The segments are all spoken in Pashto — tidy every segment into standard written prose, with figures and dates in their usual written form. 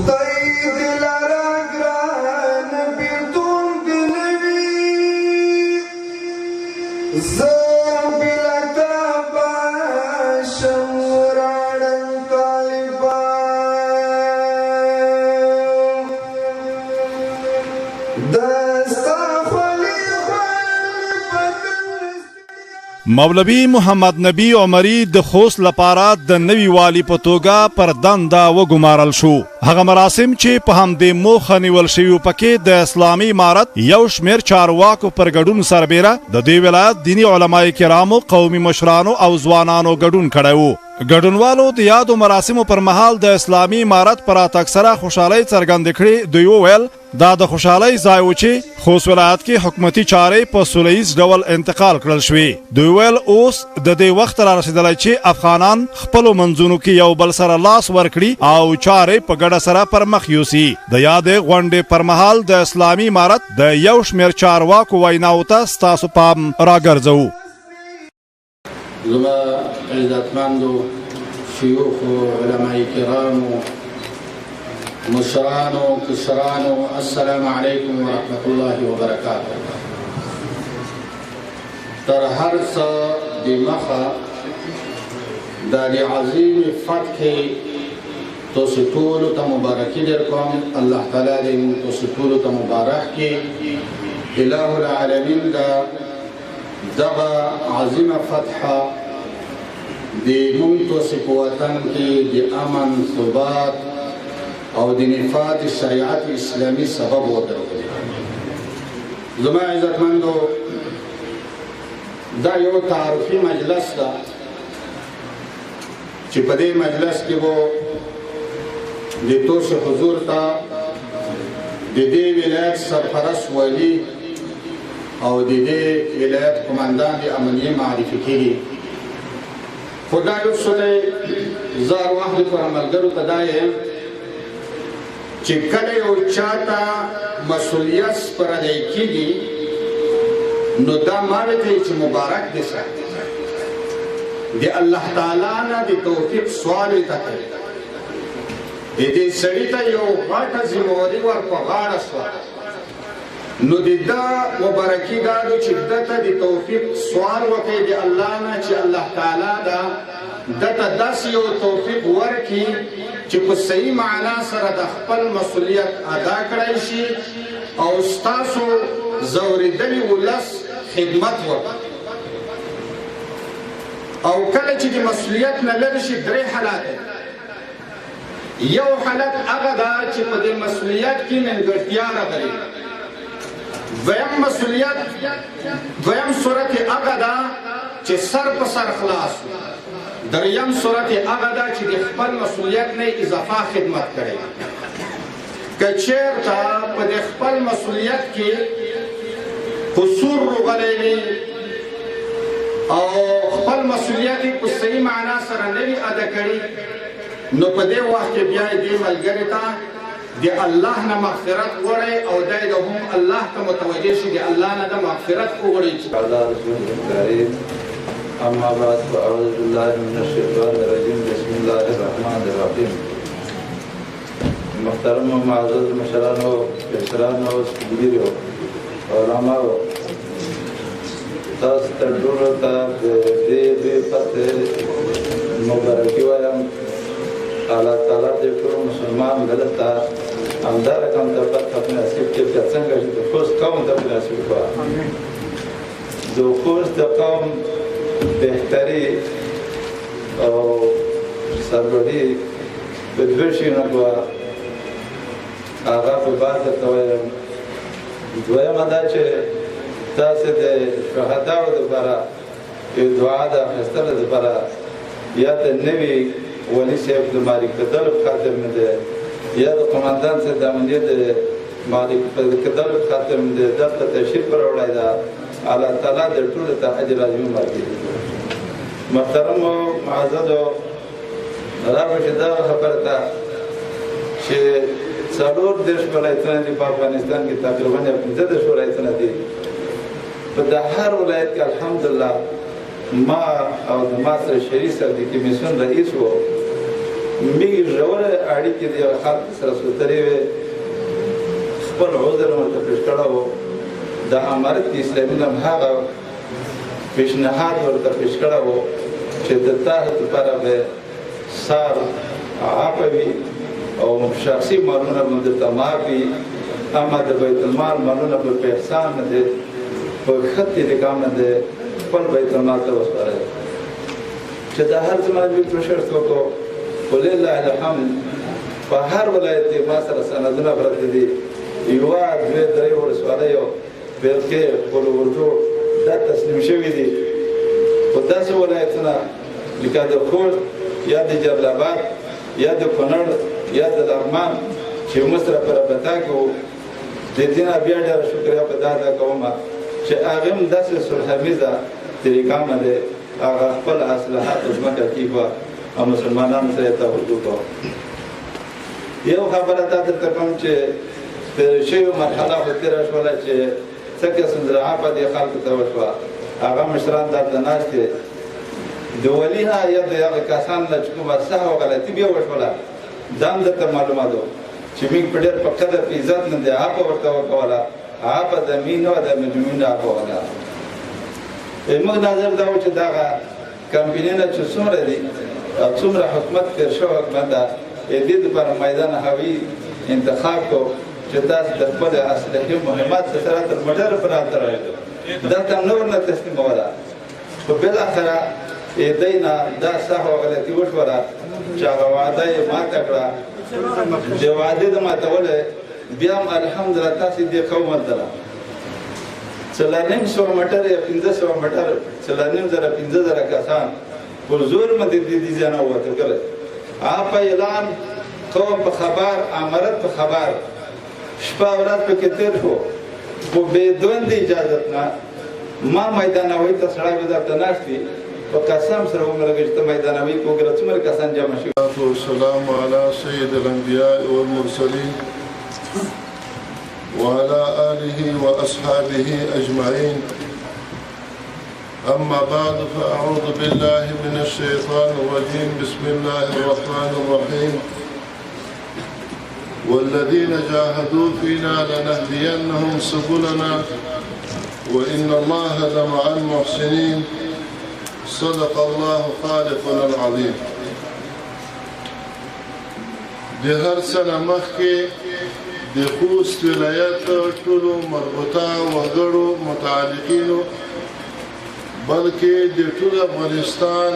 خدای دې لره ګران بېلتون دې نه وي زه بې له تا به شم راړم طالبان د ستا خولې خولې بدن. مولوي محمد نبي عمري د خوست لپاره د نوي والي په توګه پر دنده وګمارل شو. هغه مراسم چې په همدې موخه نیول شوي وو، پکې د اسلامي امارت یو شمېر چارواکو پر ګډون سربېره د دې ولایت دیني علماء کرامو، قومي مشرانو او ځوانانو ګډون کړی وو. ګډونوالو د یادو مراسمو پر مهال د اسلامي امارت په راتګ سره خوشحالۍ څرګندې کړې. دوی وویل، دا د خوشحالۍ ځای و چې خوست ولایت کې حکومتي چارې په سوله ییز ډول انتقال کړل شوې. دوی ویل اوس د دې وخت را رسېدلی چې افغانان خپلو منځونو کې یو بل سره لاس ورکړي او چارې په ګډه سره پر مخ یوسي. د یادې غونډې پر مهال د اسلامي امارت د یو شمېر چارواکو ویناوو ته ستاسو پام راګرځوو. زما عزتمندو شيوخو، علماء کرامو، مشرانو، کشرانو، السلام علیکم ورحمت الله وبرکاته. تر هر څه د مخه د دې عظیم فتح تاسو ټولو ته مبارکي درکوم. الله تعالی دې موږ تاسو ټولو ته مبارک کړي. الہ العالمین دا دغه عظیمه فتح د مونږ تاسو په وطن کې د امن، ثبات او د نفاذ شریعت اسلامي سبب وګرځي. زما عزتمندو، دا یو تعارفي مجلس ده چې په دې مجلس کې به د تاسو حضور ته د دې ولایت سرپرست والي او د دې ولایت قومندان د امنیې معرفي کېږي. خو دا یو څه دی، زه هر وخت لپاره ملګرو ته دا یم چې کله یو چاته مسؤلیت سپارلی کېږي نو دا ما ویل چې مبارک دې شه، د الله تعالی نه د توفیق سوال ته کوي. د دې سړي ته یو غټه ذمهواري ور په غاړه شوه، نو د ده مبارکي دا ده چې ده ته د توفیق سوال وکړي د الله نه چې الله تعالی دا ده ته داسې یو توفیق ورکړي چې په صحیح معنا سره د خپل مسؤلیت ادا کړای شي او ستاسو ځورېدلي ولس خدمت وکړي. او کله چې د مسؤلیت نه لرې شي، درې حالات دي. یو حالت هغه ده چې په دې مسؤلیت کې نیمګړتیا راغلې. دویم مسؤلیت، دویم صورت هغه ده چې سر په سر خلاص. دریم صورت هغه ده چې د خپل مسؤلیت نه اضافه خدمت کړي. که چېرته په دې خپل مسؤلیت کې قصور راغلی وي او خپل مسؤلیت یې په صحیح معنا سره نه وي ادا کړي، نو په دې وخت کې بیا دې ملګري ته د الله نه مغفرت غواړي او دی د هم الله ته متوجه شي، د الله نه د مغفرت وغواړي. على رسوله الكريم، اما بعد، فاعوذ بالله من الشیطان الرجیم، بسم الله الرحمن الرحیم. محترم معزز مشرانو، کشرانو، سپین علماو، تاسو ته ټولو ته د دې لوی فتح مبارکي وایم. الله تعالی دې ټول مسلمان ملت ته همدا رقم د فتح په نصیب کړي لکه څنګه چې د خوست قوم ته په نصیب کړه. د خوست د قوم بهتري او سرلوړي په دوه شیونو کې وه، هغه په بعد درته وایم. دویمه دا چې تاسې د شهداو دپاره یو دعا د اخیستلو دپاره یا د نوي ولي صاحب د مالک کېدلو په خاطر مې دی، یا د قومندان صاحب د امنیې د مالک کېدلو په خاطر مې دی دلته تشریف راوړی ده. الله تعالی د ټولو ته اجر عظیم ورکړي. محترمو معززو، راغو چې دغه خبره ته چې 34 ولایتونه دي په افغانستان کې، تقریبا یا 35 ولایتونه دي، په د هر ولایت کې الحمدلله ما او د ما سره شریک صاحب د کمیسیون رئیس و، مې ژوره اړیکې د خلکو سره سوترې وې، خپل عذر ورته پېښ کړی و. د امارت اسلامي نه هغه پیشنهاد ورته پېښ کړی و چې د تاسو لپاره به سار عفو وي او شخصي مالونه به درته معاف وي، اما د بیت المال مالونه به په احسان نه دی، په ښه طریقه باندې خپل بیت المال ته وسپارئ. چې د هر څه باندې کوشش وکړو، ولله الحمد په هر ولایت کې ما سره سندونه پراته دي. یوه دوې درې ولسوالۍ او بلکې قول اردو دا تسلیم شوي دي، خو داسې ولایتونه لکه د خوست یا د جلال آباد یا د کونړ یا د لغمان چې موږ سره په رابطه کې وو، د دې نه بیا ډېره شکریه په دا ادا کوم چې هغه هم داسې صلحامیزه طریقه باندې هغه خپل اصلاحات ځمکه کېښوه او مسلمانانو سره یې توجه وکړه. یو خبره دا درته کوم چې تېره شوې مرحله خو تېره شوله چې څه قسم زراعه په دې خلکو ته وشوه، هغه مشران دلته ناست دي. د ولي نه یا د هغه کسان نه چې کومه سهو غلطي بیا وشوله، دا هم درته معلومه ده چې موږ په ډېر په قدر په عزت نه دی عفوه ورته وکوله. عفوه د مين نه وه، د مجرمینو عفوه وه. موږ نظر دا و چې دغه کمپنیونه چې څومره دي او څومره حکومت تېر شوی حکومت ده، دې دپاره میدان هوي انتخاب کړو چې تاسو د خپل اصلحي مهمات سره تر موټر پر هلته راغلو، دلته هم نه ورنه تسلیموله. خو بالاخره دی نه دا سهوه غلطي وشوله چې هغه وعده یې ماته کړه. د وعدې د ماتولو بیا هم الحمدلله تاسې دې قوم هلته 450 موټر یا 500 موټر، 4,500 5,000 کسان په زور باندې د دې ځای نه ووتل. کله هغه په اعلان، قوم په خبر، امارت په خبر، شپه ورځ پکې تېر شو، خو بې دوندې اجازت نه ما میدانوي ته سړی به درته ناست وي، په قسم سره ومرګه چې ته میدانوي کې وګوره څومره کسان جمع شوي. والسلام على سيد الأنبياء والمرسلين وعلى آله وأصحابه أجمعين. أما بعد، فأعوذ بالله من الشيطان الرجيم. بسم الله الرحمن الرحيم. والذين جاهدوا فينا لنهدينهم سبلنا وإن الله لمع المحسنين. صدق الله خالقنا العظيم. د هر څه نه مخکې د خوست ولایت ټولو مربوطه وګړو متعلقینو، بلکې د ټول افغانستان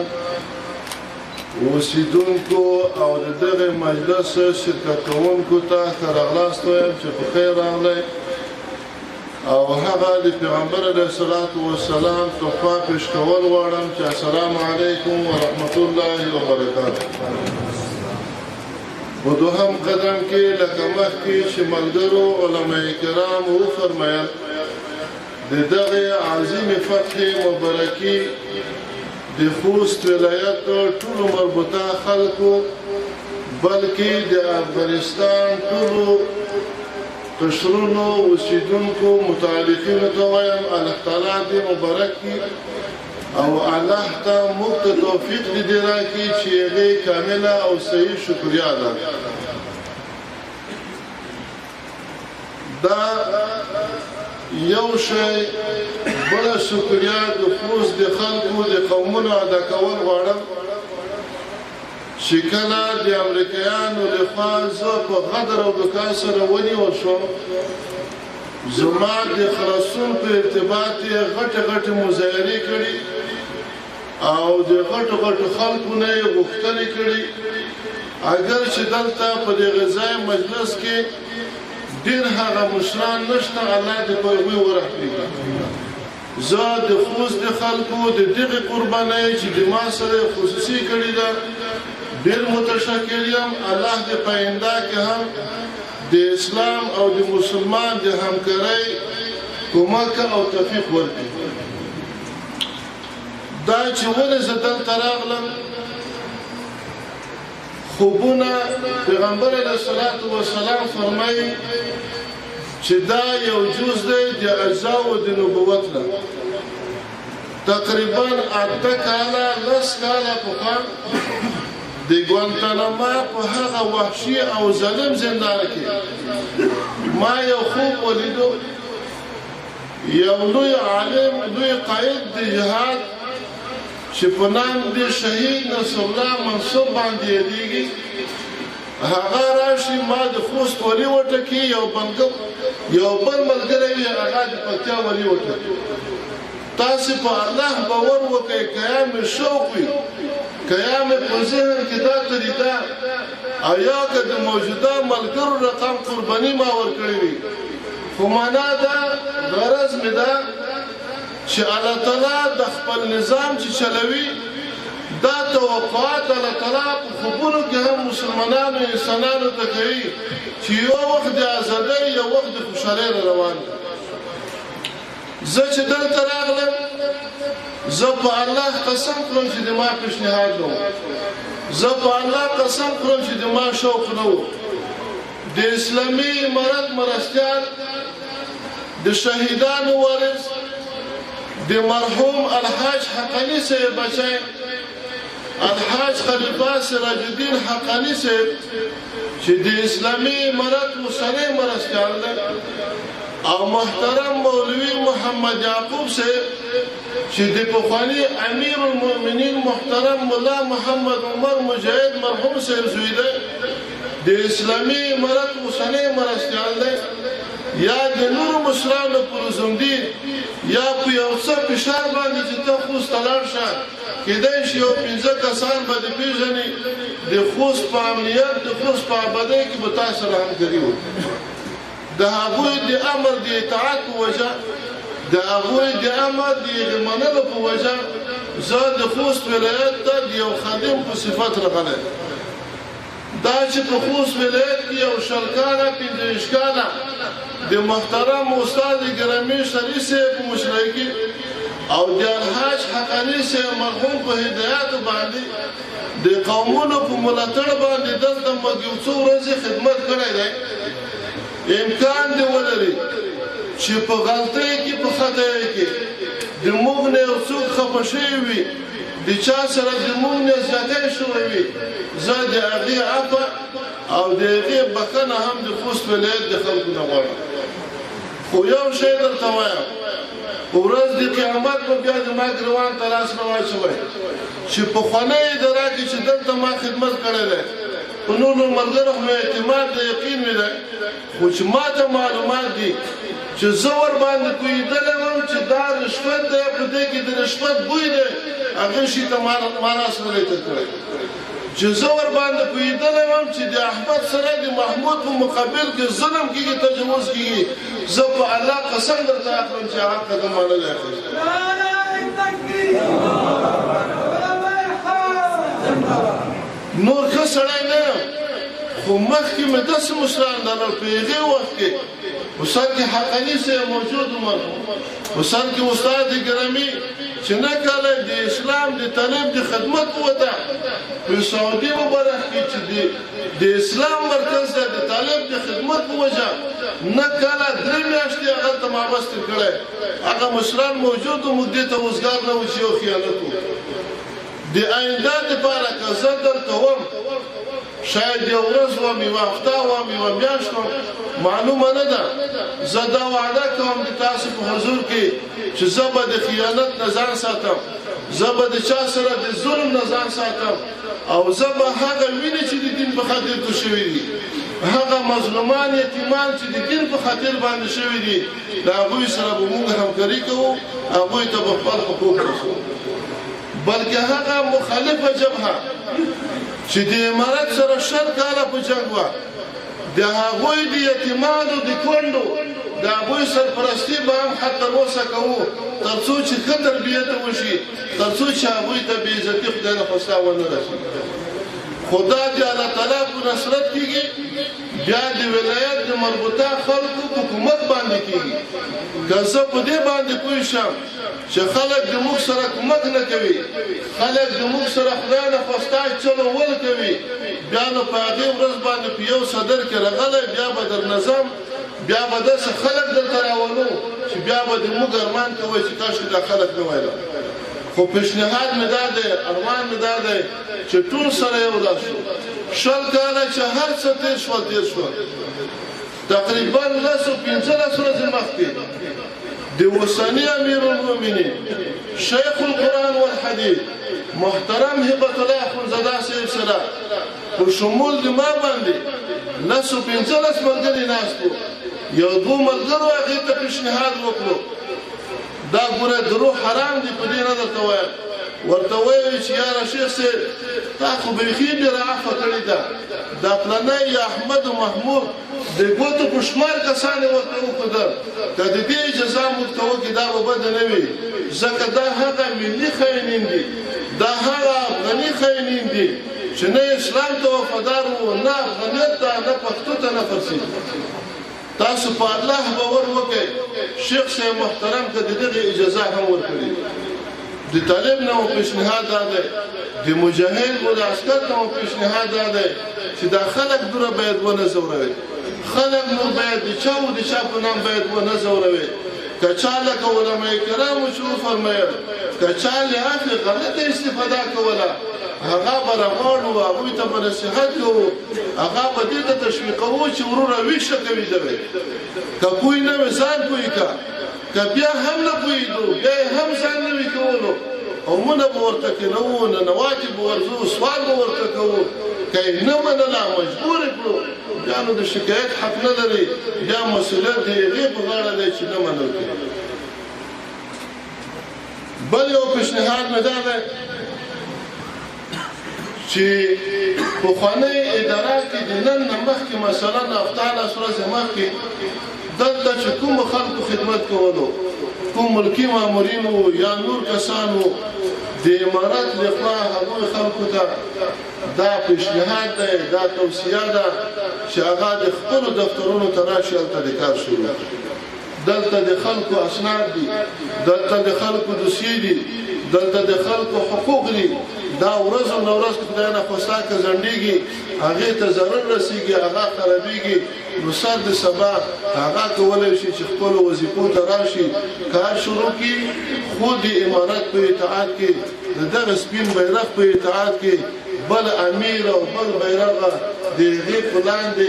اوسیدونکو او د دغه مجلس شرکت کوونکو ته ښه راغلاست وایم چې په خیر راغلی او هغه د پیغمبر علیه الصلاة والسلام تحفه پیش کول غواړم چې السلام علیکم ورحمت الله وبرکاته. په دوهم قدم کې لکه مخکې چې ملګرو علماء کرام وفرمیل، د دغې عظیمې فتحې مبارکي د خوست ولایت ټولو مربوطه خلکو، بلکې د افغانستان ټولو قشرونو اوسیدونکو متعلقینو ته وایم، الله تعالی دې مبارک کړي او الله ته موږ ته توفیق دې دې راکړي چې هغې کامله او صحیح شکریه ادا کړي. دا یو شی. بله شکریه د خوست د خلکو د قومونو ادا کول غواړم چې کله د امریکایانو لخوا زه په غدر او دوکا سره ونیول شوم، زما د خلاصون په ارتباط یې غټې غټې مظاهرې کړي او د غټو غټو خلکو نه یې غوښتنې کړي. اګر چې دلته په دغه ځای مجلس کې ډېر هغه مشران نشته، الله دې په هغوی ورحمېږي. زه د خوست د خلکو د دغې قربانۍ چې د ما سره یې خصوصي کړې ده ډېر متشکر یم. الله دې په آینده کې هم د اسلام او د مسلمان د همکارۍ کمک او توفیق ورکړي. دا چې ولې زه دلته راغلم، خوبونه پیغمبر علیه الصلاة والسلام فرمایي چې دا یو جز دی د اجزاو د نبوت نه. تقریبا 8 کاله 10 کاله پخوا د ګوانتاناما په هغه وحشي او ظالم زندان کې ما یو خوب ولیدو. یو لوی عالم، لوی قائد د جهاد چې په نام د شهید نصرالله منصور باندې یادېږي، هغه راشي ما د خوست ولي وټکي، یو بل ملګری وي هغه د پکتیا ولي وټکي. تاسې په الله باور وکړئ، که یا مې شوق وي، که یا مې په ذهن کې دا طریقه او یا که د موجوده ملګرو رقم قرباني ما ورکړې وي، خو معنا دا غرض مې دا چې الله تعالی د خپل نظام چې چلوي دا توقعات الله تعالی په خوبونو کې هم مسلمانانو انسانانو ته کوي چې یو وخت د ازادۍ، یو وخت د خوشحالۍ را روان دی. زه چې دلته راغلم، زه په الله قسم خورم چې د ما پیشنهاد نه و، زه په الله قسم خورم چې د ما شوق نه و. د اسلامي امارت مرستیال، د شهیدانو وارث، د مرحوم الحاج حقاني صاحب بچی الحاج خلیفه سراج الدین حقاني صاحب چې د اسلامي امارت اوسنی مرستیال دی، او محترم مولوي محمد یعقوب صاحب چې د پخواني امیر المؤمنین محترم ملا محمد عمر مجاهد مرحوم صاحب زوی دی، د اسلامي امارت اوسنی مرستیال دی، یا د نورو مشرانو په لزوم دین یا په یو څه فشار باندې چې ته خوست ته لاړ شه، کېدای شي یو 5 کسان به دې پېژني، د خوست په امنیت، د خوست په آبادۍ کې به تا سره همکاري وکړي. د هغوی د امر د اطاعت په وجه، د هغوی د امر د هغې منلو په وجه زه د خوست ولایت ته د یو خادم په صفت راغلی. دا چې په خوست ولایت کې یو 20 کاله 25 کاله د محترم استاد ګرامي شریف صاحب په مشرۍ کې او د الحاج حقاني صاحب مرحوم په هدایاتو باندې د قومونو په ملاتړ باندې دلته موږ یو څو ورځې خدمت کړی دی، امکان دې ولري چې په غلطۍ کې، په خطایۍ کې د موږ نه یو څوک خفه شوی وي، د چا سره د موږ نه زیاتی شوی وي، زه د هغې عفوه او د هغې بخښنه هم د خوست ولایت د خلکو نه غواړم. خو یو شی درته وایم، په ورځ د قیامت به بیا د ما ګریوان ته لاس نه واچوئ چې پخوانۍ اداره کې چې دلته ما خدمت کړی دی، په نورو ملګرو خو مې اعتماد د یقین مې دی، خو چې ما ته معلومات دي چې زه ورباندې پوهېدلی وم چې دا رشوت دی، په دې کې د رشوت بوی دی، هغه شي ته ما لاس نه دی تېر کړی. چې زه ورباندې پوهېدلی وم چې د احمد سره د محمود په مقابل کې ظلم کېږي، تجاوز کېږي، زه په الله قسم درته اخلم چې هغه قدم ما نه دی اخیستی. نور ښه سړی نه یم، خو مخکې مې داسې مشران لرل. په هغې وخت کې په سر کې حقاني صاحب موجود و مرحوم، په سر کې استاد ګرامي چې نه کاله د اسلام د طالب د خدمت وته په سعودي مبارک کې چې د اسلام مرکز ده، د طالب د خدمت په وجه نه کاله 3 میاشتې هغه ته محبس تېر کړی. هغه مشران موجود وو، موږ دې ته وزګار نه وو چې یو خیانت وکړو. د آینده دپاره که زه دلته وم، شاید یو ورځ وم، یوه هفته وم، یوه میاشت وم، معلومه نه ده، زه دا وعده کوم د تاسو په حضور کې چې زه به د خیانت نه ځان ساتم، زه به د چا سره د ظلم نه ځان ساتم، او زه به هغه وینې چې د دین په خاطر تو شوي دي، هغه مظلومان یتیمان چې د دین په خاطر باندې شوي دي، د هغوی سره به موږ همکاري کوو، هغوی ته به خپل حقوق رسوو. بلکې هغه مخالفه جبهه چې د امارت سره 20 کاله په جنګ وه، د هغوی د یتیمانو د کونډو د هغوی سرپرستي به هم حتی تر اوسه کوو، تر څو چې ښه تربیت وشي، تر څو چې هغوی ته بې عزتي خدای نخواسته ونه رسي. خو دا د الله تعالی په نصرت کېږي، بیا د ولایت د مربوطه خلکو په کومک باندې کېږي. که زه په دې باندې پوه شم چې خلک د موږ سره کومک نه کوي، خلک د موږ سره خدای نخواسته چلو ول کوي، بیا نو په هغې ورځ باندې په یو صدر کې راغلی، بیا به در نظم، بیا به داسې خلک درته راولو چې بیا به د موږ ارمان کوئ چې کاشکې دا خلک نه وای راغلي. خو پیشنهاد مې دا دی، ارمان مې دا دی چې ټول سره یو لاس شو. 20 کاله چې هر څه تېر شول تېر شول، تقریبا 10 او 15 ورځې مخکې د اوسني امیرالمؤمنین شیخ القرآن والحدیث محترم هبت الله اخوندزاده صاحب سره په شمول د ما باندې 10 او 15 ملګري ناست وو. یو دوو ملګرو هغې ته پیشنهاد وکړو، دا ګوره دروغ حرام دي، په دې نه درته وایم. ورته ویې چې یاره شیخ صاحب تا خو بیخي ډېره عفوه کړې ده، دا پلانی یا احمد او محمود د ګوتو په شمار کسان یې ورته وښودل، که د دې اجازه موږ ته وکړي دا به بده نه وي، ځکه دا هغه ملي خاینین دي، دا هغه افغاني خاینین دي چې نه اسلام ته وفادار وو، نه افغانیت ته، نه پښتو ته، نه فارسي ته. تاسو په الله باور وکړئ، شیخ صاحب محترم که د دغې اجازه هم ورکړي. د طالب نه مو پیشنهاد دا دی، د مجاهد او د عسکر نه مو پیشنهاد دا دی چې دا خلک دوره باید ونه ځوروي، خلک نور باید د چا او د چا په نام باید ونه ځوروي. که چا لکه علماء کرامو چې وفرمیل، که چا له عفوې غلطه استفاده کوله، هغه به راغواړو، هغوی ته به نصیحت کوو، هغه به دې ته تشویقوو چې وروره ویښه کوي دوی، که پوه نه وي ځان پوه که، که بیا هم نه پوهېدو، بیا یې هم ځان نه وي کولو، او مونږ به ورته کښېنوو، ننواتې به ورځو، سوال به ورته کوو، که یې نه منله مجبور یې کړو، بیا نو د شکایت حق نه لري، بیا مسؤلیت د هغې په غاړه دی چې نه منل کوي. بل یو پیشنهاد مې دا دی چې پخوانۍ اداره کې د نن نه مخکې مثلا هفته لس ورځې مخکې دلته چې کومو خلکو خدمت کولو، کوم ملکي مامورین وو یا نور کسان وو، د امارت لخوا هغوی خلکو ته دا پیشنهاد دی، دا توصیه ده چې هغه د خپلو دفترونو ته راشي، هلته د کار شروع کړي. دلته د خلکو اسناد دي، دلته د خلکو دوسیې دي، دلته د خلکو حقوق دي. دا ورځ او ورځ خدای نه خوستا که ځنډېږي، هغې ته ضرر رسېږي، هغه خرابېږي، نو سر د سبا هغه کولی شي چې خپلو وظیفو ته راشي، کار شروع کړي، خو د امارت په اطاعت کې، د دغه سپین بیرغ په اطاعت کې، بل امیر او بل بیرغ د هغې په لاندې،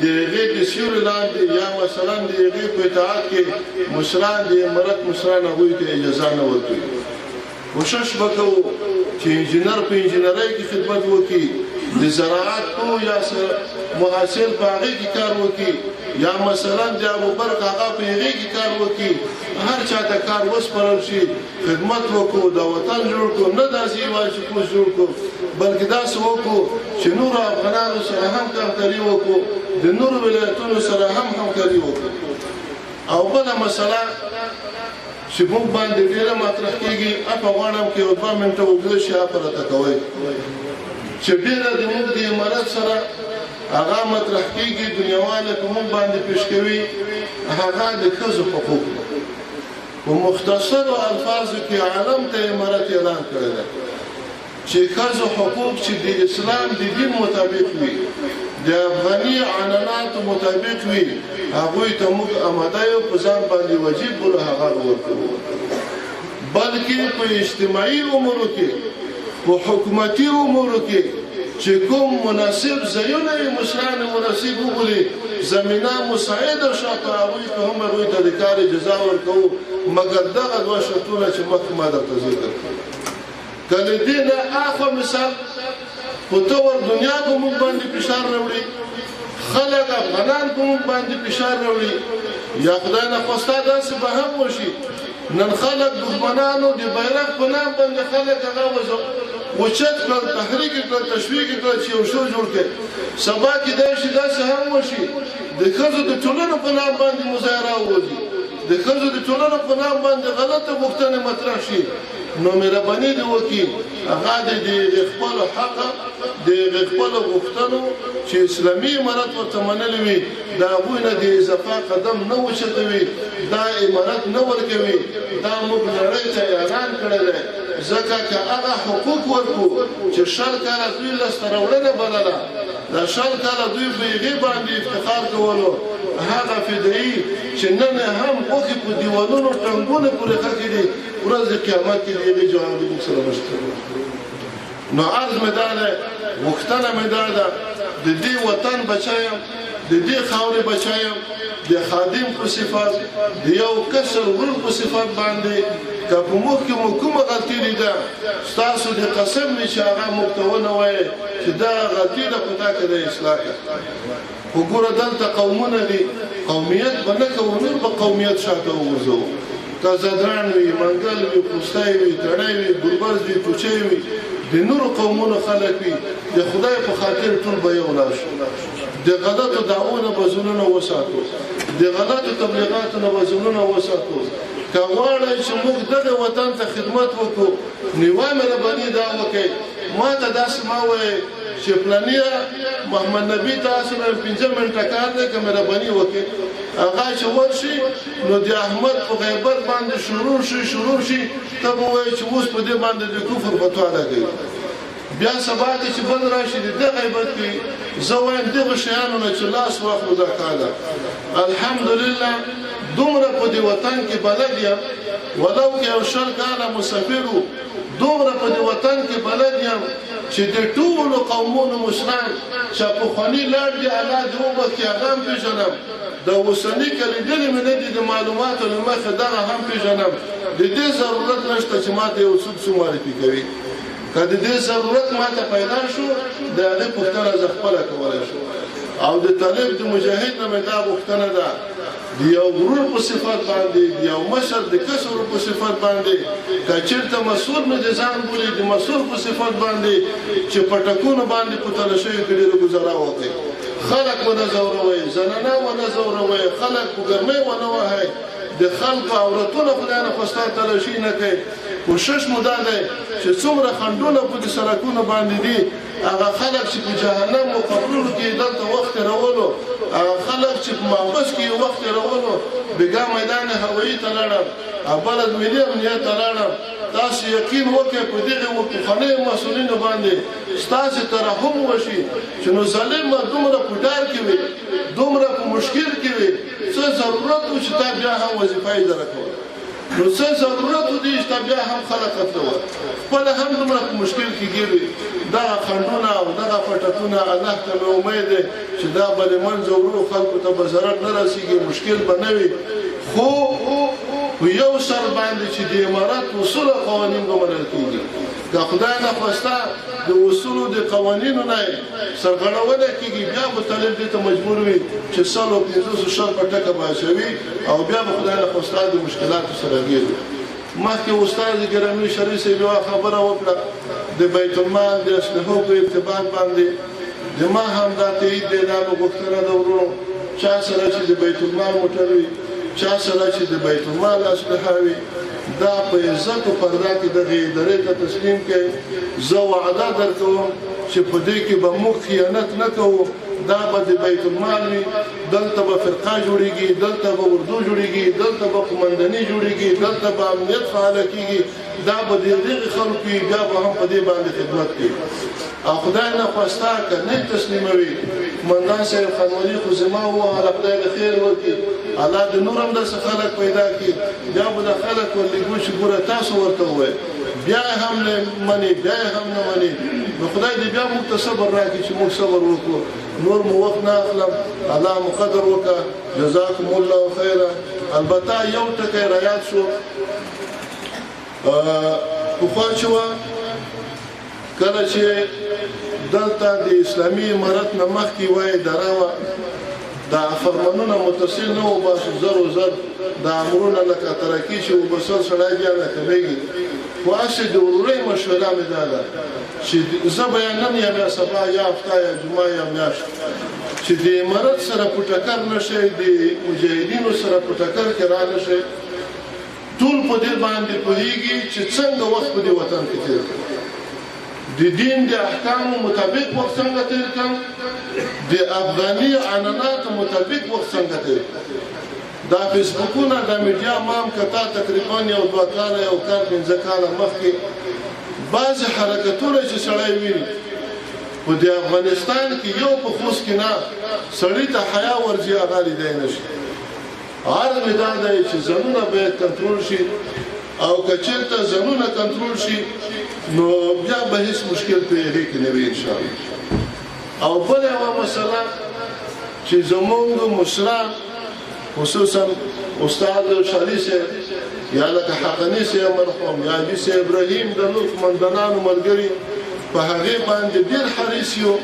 د هغې د سیوري لاندې، یا مثلا د هغې په اطاعت کې مشران، د امارت مشران هغوی ته اجازه نه ورکوي. کوشش به کوو چې انجینر په انجینرۍ کې خدمت وکړي، د زراعت پوه یا محصل په هغې کې کار وکړي، یا مثلا د ابوبرق هغه په هغې کې کار وکړي. هر چا ته کار وسپارل شي، خدمت وکړو، دا وطن جوړ کړو، نه داسې یوازې چې کور جوړ کړو، بلکې داسې وکړو چې نورو افغانانو سره هم همکاري وکړو، د نورو ولایتونو سره هم همکاري وکړو. او بله مسله چې موږ باندې ډېره مطرح کېږي، اپه غواړم که یو 2 منټه اوږده شي، اپه راته کوئ، چې ډېره د موږ د امارت سره هغه مطرح کېږي، دنیاواله په موږ باندې پېښ کوي، هغه د ښځو حقوق. په مختصرو الفاظو کې عالم ته امارت اعلان کړی دی چې ښځو حقوق چې د اسلام د دین مطابق وي، د افغاني عنعناتو مطابق وي، هغوی ته موږ اماده یو، په ځان باندې واجب بولو، هغه به ورکوو. بلکې په اجتماعي امورو کې، په حکومتي امورو کې چې کوم مناسب ځایونه یې مشران مناسب وبولي، زمینه مساعده شوه، په هغوی کې هم هغوی ته د کار اجازه ورکوو، مګر دغه دوه شرطونه چې مخکې ما درته ذکر کړل. که له دې نه اخوا مثال په طور دنیا په موږ باندې فشار راوړي، خلک افغانان په موږ باندې فشار راوړي، یا خدای نخواسته داسې به هم وشي، نن خلک دښمنانو د بیرغ په نام باندې خلک هغه اوچت کړل، تحریک کړل، تشویق کړل چې یو شو جوړ کړي. سبا کېدای شي داسې هم وشي، د ښځو د ټولنو په نام باندې مظاهره ووځي، د ښځو د ټولنو په نام باندې غلطه غوښتنې مطرح شي، نو مهرباني دې وکړي هغه د خپلو حق، د خپلو غوښتنو چې اسلامي امارت ورته منلې وي، د هغوی نه د اضافه قدم نه اوچتوي، دا امارت نه ورکوي. دا موږ نړۍ ته اعلان کړی دی، ځکه که هغه حقوق ورکړو چې 20 کاله دوی لاسته راوړنه بلله، دا 20 کاله دوی په هغې باندې افتخار کولو، هغه فدایي چې نن هم غوښې په دیوالونو ټنګونو پورې ښخې دي، ورځ د قیامت کې د هغې جواب د موږ سره نشته. نو عرض مې دا دی، غوښتنه مې دا ده، د دې وطن بچی یم، د دې خاورې بچی یم، د خادم په صفت، د یو کسر ورور په صفت باندې که په موږ کې مو کومه غلطي لیده، ستاسو د قسم وي چې هغه موږ ته ونه وایې چې دغه غلطي ده په تا کې د اصلاح کړه. خو ګوره دلته قومونه دي، قومیت به نه کوو، نور به قومیت شاته وغورځوو. که ځدراڼ وي، منګل وي، خوستی وي، تڼی وي، ګربز وي، کوچی وي، د نورو قومونو خلک وي، د خدای په خاطر ټول به یو لاس شو. د غلطو دعوو نه به ځانونه وساتو، د غلطو تبلیغاتو نه به ځانونه وساتو. که غواړئ چې موږ دغه وطن ته خدمت وکړو، نو یوه مهرباني دا وکړئ، ما ته داسې مه وایئ چې پلانیه محمد نبي تاسو نه 5 منټه کار دی، که مهرباني وکړئ. هغه چې ورشي نو د احمد په غیبت باندې شروع شي، ته به وایې چې اوس په دې باندې د کفر فتوا لګوي. بیا سبا ته چې بل راشي د ده غیبت کوي. زه وایم دغو شیانو نه چې لاس واخلو دا ښه ده. الحمدلله دومره په دې وطن کې بلد یم، ولو که یو 20 کاله مسافر و، دومره په دې وطن کې بلد یم چې د ټولو قومونو مشران چې پخواني لاړ دي، الله دې وبخښي، هغه هم پېژنم. د اوسني که لیدلي مې نه دي، د معلوماتو له مخې دغه هم پېژنم. د دې ضرورت نشته چې ما ته یو څوک څه معرفي کوي. که د دې ضرورت ما ته پیدا شو، د هغې پوښتنه زه خپله کولی شم. او د طالب د مجاهد نه مې دا غوښتنه ده، د یو ورور په صفت باندې، د یو مشر د کس ورور په صفت باندې، که چېرته مسؤل مې د ځان بولي، د مسؤل په صفت باندې چې په ټکونو باندې په تلاشیو کې ډېره ګزاره وکړئ، خلک ونه ځوروئ، زنانه ونه ځوروئ، خلک په ګرمۍ ونه وهئ، د خلکو عورتونه خدای نه خواسته تلاشي نه کوي. کوشش مو دا دی چې څومره خنډونه په دې سړکونو باندې دي، هغه خلک چې په جهنم او قبرونو کې دلته وخت تېرولو، هغه خلک چې په محبس کې وخت تېرولو، بېګا میدان هوایي ته لاړم او بلد ملي امنیت ته لاړم. تاسو یقین وکړئ په دغې پخوانیو مسؤلینو باندې ستاسې ترحم وشي چې نو ظالم دومره په ډار کې وي، دومره په مشکل کې وي، څه ضرورت و چې تا بیا هم وظیفه اداره کوله؟ نو څه ضرورت و دی چې تا بیا هم خلک قتلول؟ خپله هم دومره په مشکل کې ګیر وي. دغه خنډونه او دغه پټکونه الله ته مې امید دی چې دا به له منځه وړو، خلکو ته به ضرر نه رسېږي، مشکل به نه وي. خو په یو سر باندې چې د امارت اصول او قوانین به منل کېږي، که خدای نخواسته د اصولو د قوانینو نه سرغړونه کېږي، بیا به طالب دې ته مجبور وي چې 100 50 20 پټکه به اچوي او بیا به خدای نخواسته د مشکلاتو سره ګیر وي. مخکې استاد ګرامي شریف صاحب یوه خبره وکړه د بیت المال د اسلحو په ارتباط باندې، د ما هم دا تایید دی، دا مې غوښتنه ده وروڼو، چا سره چې د بیت المال موټر وي، چا سره چې د بیت المال اسلحه وي، دا په عزت او پرده کې دغې ادارې ته تسلیم کړئ. زه وعده درکوم چې په دې کې به موږ خیانت نه کوو، دا به د بیت المال وي، دلته به فرقه جوړیږي، دلته به اردو جوړیږي، دلته به قومنداني جوړیږي، دلته به امنیت فعاله کیږي، دا به د دغې خلکو وي، بیا به هم په دې باندې خدمت کوي. او خدای نخواسته که نه تسلیموي، قومندان صاحب خانولي خو زما ووهله، خدای له خیر ورکړي، الله دې نور هم داسې خلک پیدا کړي، بیا به دا خلک ورلېږو چې ګوره تاسو ورته ووایئ، بیا یې هم نه مني، بیا یې هم نه مني، نو خدای دې بیا موږ ته صبر راکړي چې موږ صبر وکړو. نور مو وخت نه اخلم، الله مو قدر وکړه، جزاکم الله خیرا. البته یو ټکی را یاد شو، پخوا چې وه کله چې دلته د اسلامي امارت نه مخکې یوه اداره وه، دا فرمانونه متصل نه وو، باسو زر و زر دا امرونه لکه ترکي چې وبسل سړی بیا نه کمېږي. خو هسې د ورورۍ مشوره مې دا ده چې زه به یا نن یم یا سبا یا هفته یا جمعه یا میاشت چې د امارت سره په ټکر نه شئ، د مجاهدینو سره په ټکر کې را نه شئ. ټول په دې باندې پوهېږي چې څنګه وخت په دې وطن کې تېر کړم، د دین د احکامو مطابق وخت څنګه تېر کړم، د افغاني عنعناتو مطابق وخت څنګه تېر کړم. دا فیسبوکونه دا میډیا ما هم کتا تقریبا یو 2 کاله یو کال 5 کاله مخکې بعضې حرکتونه چې سړی ویني په دې افغانستان کې یو په خوست کې نه سړي ته حیا ورځي، هغه لیدی نه شي. عرض مې دا دی چې ځانونه باید کنټرول شي، او که چېرته ځانونه کنټرول شي نو بیا به هېڅ مشکل په هغې کې نه وي انشاءالله. او بله یوه مسله چې زمونږ مشران خصوصا استاد شالي صاحب یا لکه حقاني صاحب مرحوم یا حاجي صاحب ابراهیم د نور قومندانانو ملګري په هغې باندې ډېر حریص یو،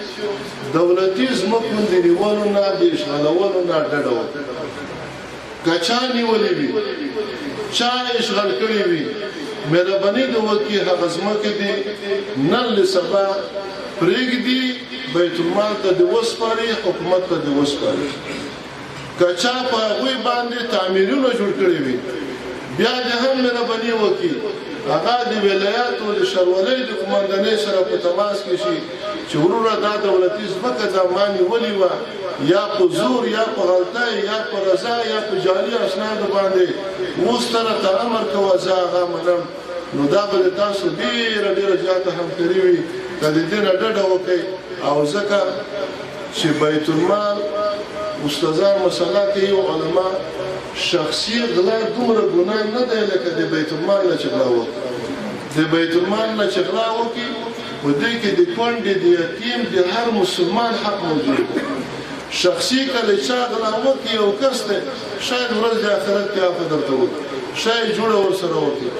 دولتي ځمکو د نیولو نه د اشغالولو نه ډډه وکړو. که چا نیولې وي، چا اشغال کړې وي، مهرباني دې وکړي هغه ځمکې دې نن له سبا پرېږدي، بیت المال ته دې وسپاري، حکومت ته دې وسپاري. که چا په هغوی باندې تعمیرونه جوړ کړي وي، بیا دې هم مهرباني وکړي هغه د ولایاتو د ښاروالۍ د قومندانۍ سره په تماس کې شي چې وروره دا دولتي ځمکه ده، ما نیولې وه، یا په زور یا په غلطۍ یا په رضا یا په جعلي اسنادو باندې، اوس ته راته امر کوه، زه هغه منم. نو دا به د تاسو ډېره ډېره زیاته همکاري وي که د دې نه ډډه وکړئ. او ځکه چې بیت المال استادان مسله کوي او علما، شخصي غلا دومره ګناه نه دی لکه د بیت المال نه چې غلا وکړي. د بیت المال نه چې غلا وکړي په دې کې د کونډې، د یتیم، د هر مسلمان حق موجود دی. شخصي که له چا غلا وکړي یو کس دی، شاید ورځ د آخرت کې عفو درته وکړي، شاید جوړه ورسره وکړي،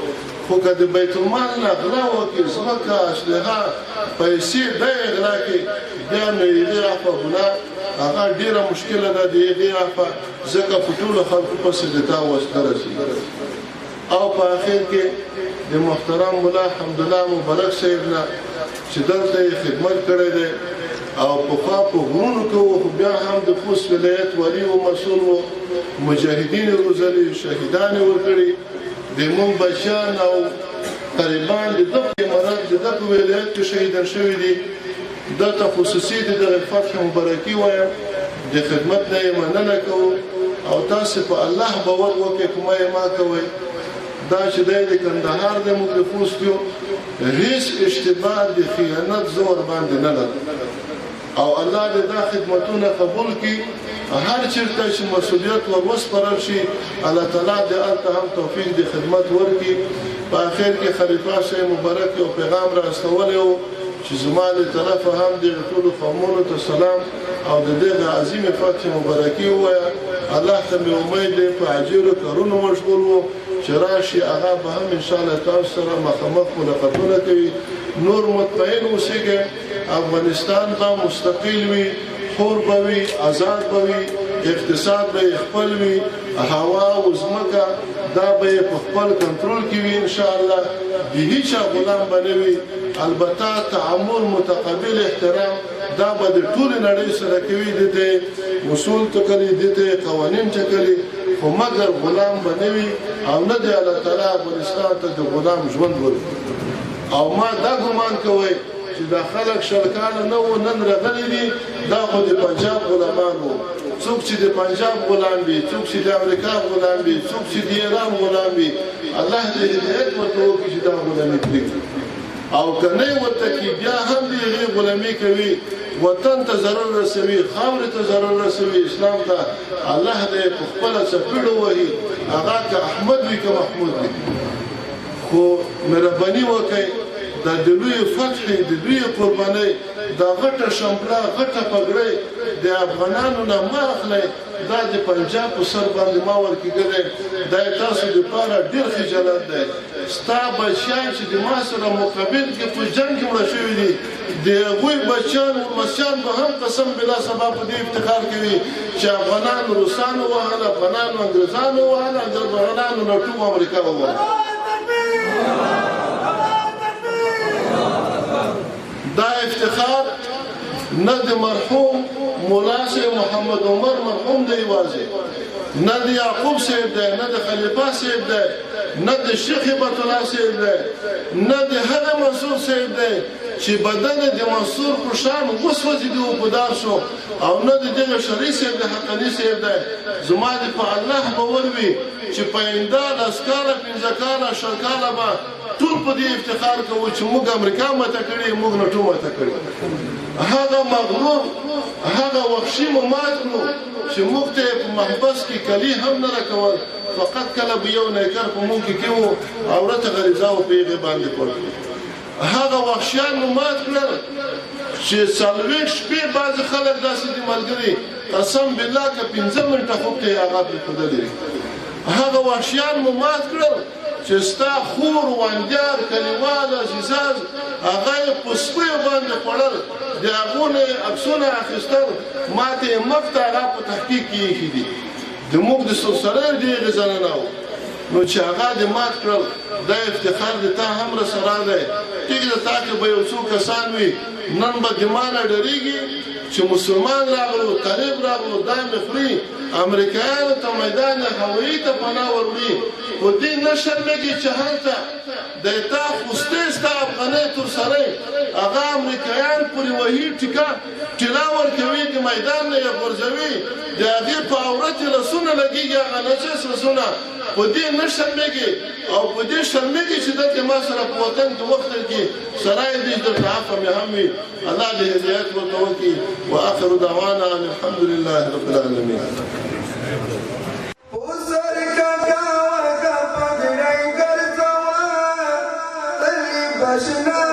خو که د بیت المال نه غلا وکړي، ځمکه، اسلحه، پیسې دا یې غلا کړي، بیا نو یې عفوه ګناه هغه ډېره مشکله ده د هغې عفوه، ځکه په ټولو خلکو پسې د تا وسله رسېږي. او په اخر کې د محترم ملا حمدالله مبارک صاحب نه چې دلته یې خدمت کړی دی او پخوا په غرونو کې و، خو بیا هم د خوست ولایت والي و، مسؤل و، مجاهدین یې روزلي، شهیدان یې ورکړي، د موږ بچیان او قریبان د ده په امارت، د ده په ولایت کې شهیدان شوي دي. ده ته خصوصي د دغې فتح مبارکي وایم، د خدمت نه یې مننه کوو. او تاسې په الله باور وکړئ، په ما یې ما کوئ. دا چې دی د کندهار دی، موږ د خوست یو، هېڅ اشتباه د خیانت زه ورباندې نه لرم. او الله دې دا خدمتونه قبول کړي. هر چېرته چې مسؤلیت ور وسپارل شي، الله تعالی دې هلته هم توفیق د خدمت ورکړي. په اخر کې خلیفه صاحب مبارک یو پیغام را استولی و چې زما له طرفه هم دغه ټولو قومونو ته سلام او د دغه عظیمې فتح مبارکي ووایه. الله ته مې امید دی په عاجلو کارونو مشغول و چې راشي، هغه به هم انشاءالله تاسو سره مخامخ ملاقاتونه کوي. نور مطمئن اوسېږئ، افغانستان به مستقل وي، حر به وي، آزاد به وي، اقتصاد به یې خپل وي، هوا او ځمکه دا به یې په خپل کنټرول کې وي انشاءالله، د هیچا غلام به نه وي. البته تعامل، متقابل احترام دا به د ټولې نړۍ سره کوي، دې ته اصول ټکلي، دې ته قوانین ټکلي، خو مګر غلام به نه وي او نه دی الله تعالی افغانستان ته د غلام ژوند ورکړي. او ما دا ګمان کوی چې دا خلک 20 کاله نه وو نن راغلي دي، دا خو د پنجاب غلامان وو. څوک چې د پنجاب غلام وي، څوک چې د امریکا غلام وي، څوک چې د ایران غلام وي، الله دې هدایت ورته وکړي چې دا غلامي پرېږدي. او که نه یې ورته کړي، بیا هم دې هغې غلامي کوي، وطن ته ضرر رسوي، خاورې ته ضرر رسوي، اسلام ته. الله دې په خپله څپېړه ووهي، هغه که احمد وي که محمود وي. خو مهرباني وکړئ، دا د لویې فتحې، د لویې قربانۍ دا غټه شمپله، غټه پګړۍ د افغانانو نه مه اخلئ. دا د پنجاب په سر باندې ما ورکېږلی، دا یې تاسو دپاره ډېر خجالت دی. ستا بچیان چې د ما سره مقابل کې په جنګ کې مړه شوي دي، د هغوی بچیان او لمسیان به هم قسم بالله سبا په دې افتخار کوي چې افغانانو روسانو وهل، افغانانو انګرېزانو وهل، افغانانو ناټو امریکا ووهل. دا افتخار نه د مرحوم مولا صاحب محمد عمر مرحوم دی یوازې، نه د یعقوب صاحب دی، نه د خلیفه صاحب دی، نه د شیخ هبت الله صاحب دی، نه د هغه منصور صاحب دی چې بدن د منصور په شان وسوځېدو او په دار شو، او نه د دغه شرعي صاحب د حقاني صاحب دی. زما دې په الله باور وي چې په آینده 10 کاله، 5 کاله، 20 کاله به ټول په دې افتخار کوو چې موږ امریکا ماته کړې، موږ ناټو ماته کړې. هغه مغرور، هغه وحشي مو مات کړو چې موږ ته یې په محبس کې کلي هم نه راکول، فقط کله به یو نیکر په موږ کې کېوو، عورت غریزه و په هغې باندې پټ. هغه وحشیان مو مات کړل چې 40 شپې بعضې خلک داسې دي ملګري، قسم بالله که 5 منټه خوب ته یې هغه پرېښودلې. هغه وحشیان مو مات کړل چې ستا خور، واندیار، کلیوال، عزیزان هغه یې په سپیو باندې خوړل، د هغو نه یې عکسونه اخیستل، ماته یې مفته هغه په تحقیق کې ایښي دي. د موږ د سرسریو د هغې زنانه وو، نو چې هغه دې مات کړل، دا افتخار دې تا هم راسره دی. ټیک ده، تا کې به یو څو کسان وي نن به د ما نه ډارېږي چې مسلمان راغلو، طالب راغلو، دا مې خوري، امریکایانو ته میدان هوایي ته پناه وروړي، خو دې نه شرمېږي چې هلته د تا خوستې ستا افغانۍ ترسرۍ هغه امریکایان پورې وهي، ټیکه ټیلا ورکوي، د میدان نه یې غورځوي، د هغې په عورت یې لاسونه لګېږي، هغه نجس لاسونه. په دې نه شرمېږي او په دې شرمېږي چې دلته ما سره په وطن کې وخت کې سرای دې درته عفوه مې هم وي. الله دې هدایت ورته وکړي. وآخر دعوانا ان الحمد لله رب العالمین. بشنا.